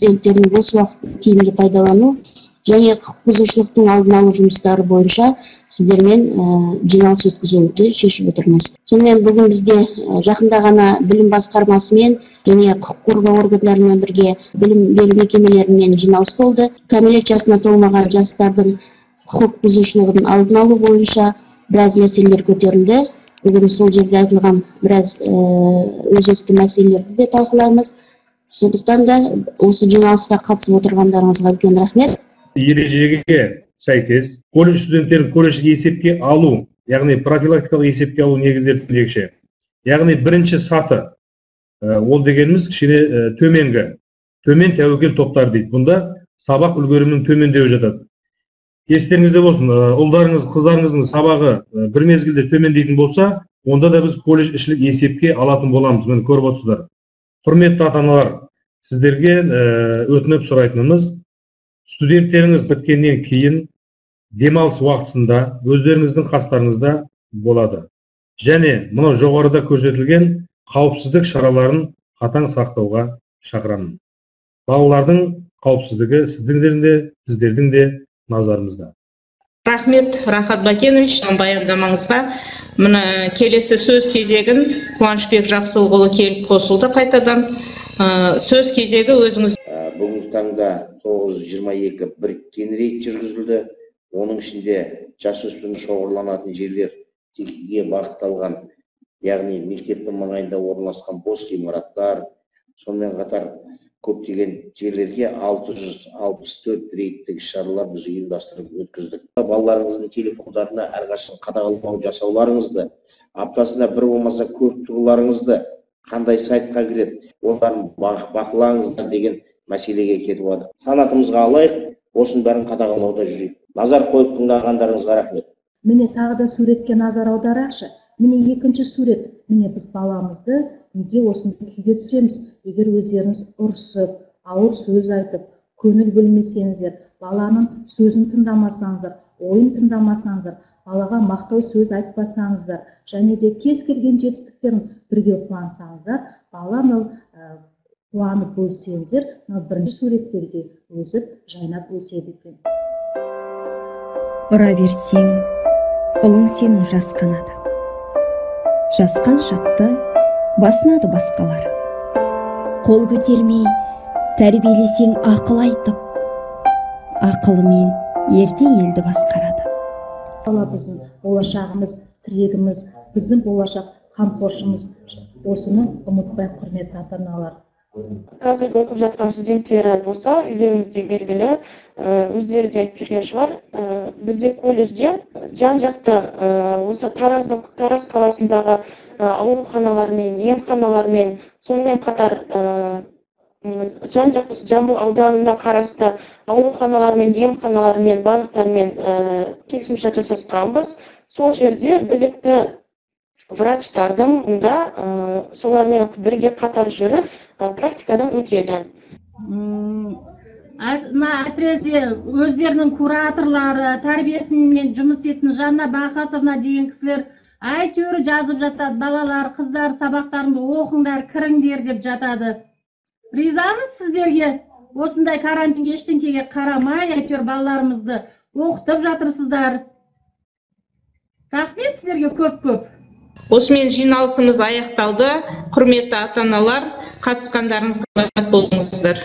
Студенттердің бос уақытын тиімді пайдалану және құқық бұзушылықтың алдын алу жұмыстары бойынша сіздермен жиналыс өткізуді шешіп отырмыз. Сонымен, бүгін бізде жақында ғана білім басқармасымен және құқық қорғау органдарымен бірге білім беру мекемелерімен жиналыс болды. Кәмелет жасына толмаған жастардың құқық бұзушылығын алдын алу бойынша біраз мәселелер көтерілді. Бүгін сол жерде айтылған біраз өзекті мәселелерді де талқылаймыз. Сондықтан да осы жиналысқа қатысып отырғандарыңызға үлкен рахмет. Ережеге сәйкес колледж студенттерін колледжге есепке алу, яғни профилактикалық есепке алу негіздері төмендегіше. Яғни бірінші саты, ол дегеніміз кішкене төменгі, төмен тәуекел топтар дейді. Бұнда сабақ үлгерімінің төмендеуі жатады. Естеріңізде болсын, ұлдарыңыз, қыздарыңыздың сабағы бір мезгілде төмендейтін болса, онда да біз колледж ішілік есепке алатын боламыз. Міне, көріп отырсыздар. Құрметті ата-аналар, сіздерге өтініп сұрайтынымыз: студенттеріңіз біткеннен кейін демалыс уақытысында өздеріңіздің қастарыңызда болады және мынау жоғарыда көрсетілген қауіпсіздік шараларын қатаң сақтауға шақырамын. Балалардың қауіпсіздігі сіздің де, біздердің де назарымызда. Рахмет, Рахат Бакенович, баяндамаңызға. Мына келесі сөз кезегін Қуанышбек Жақсылықұлы келіп қосылды қайтадан. Сөз кезегі өзіңіз. Бүгінгі таңда 922 біріккен рейд жүргізілді. Оның ішінде жасөспірім шоғырланатын жерлер текеге бағытталған, яғни мектептің маңайында орналасқан бос ғимараттар, сонымен қатар көптеген жерлерге 664 рейдтік іс-шаралар біз ұйымдастырып өткіздік. Балаларыңыздың телефондарына әрқашан қадағалау жасауларыңызды, аптасына бір болмаса көріп тұруларыңызды, қандай сайтқа кіреді, оларын бақылаңыздар деген мәселеге кетіп жатыр. Санатымызға алайық, осының бәрін қадағалауда жүрейік. Назар қойып тыңдағандарыңызға рахмет. Міне, тағы да суретке назар аударайықшы. Міне, екінші сурет. Міне, біз баламызды неге осындай күйге түсіреміз? Егер өздеріңіз ұрысып, ауыр сөз айтып, көңіл бөлмесеңіздер, баланың сөзін тыңдамасаңыздар, ойын тыңдамасаңыздар, балаға мақтау сөз айтпасаңыздар және де кез келген жетістіктерін бірге қуансаңыздар, бала мынау қуанып бөліссеңіздер, мынау бірінші суреттерге өсіп, жайнап өседі екен. Ұра берсең, ұлың сенің жасқанады. Жасқаншақты басынады басқалар. Қол көтермей, тәрбиелесең ақыл айтып, ақылымен ертең елді басқарады. Бала біздің болашағымыз, тірегіміз, біздің болашақ қамқоршымыз. Осыны ұмытпай, құрметті ата-аналар. Қазіргі оқып жатқан студенттері болса, үйлеріңізде белгілі, өздері де айтып жүрген шығар. Бізде колледжде жан жақты осы Тараз қаласындағы ауруханалармен, емханалармен, сонымен қатар жан жақты Жамбыл ауданына қарасты ауруханалармен, емханалармен, барлықтарымен келісімшарт жасасқанбыз. Сол жерде білікті врачтардың да солармен бірге қатар жүріп практикадан өтеді. Мына әсіресе өздерінің кураторлары, тәрбиесімен жұмыс істейтін Жанна Бақытовна деген кісілер әйтеуір жазып жатады: «Балалар, қыздар, сабақтарыңды оқыңдар, кіріңдер», – деп жатады. Ризамыз сіздерге. Осындай карантинге, ештеңкеге қарамай, әйтеуір балаларымызды оқытып жатырсыздар. Рахмет сіздерге көп көп. Осымен жиналысымыз аяқталды. Құрметті ата аналар, қатысқандарыңызға рахмет, болыңыздар.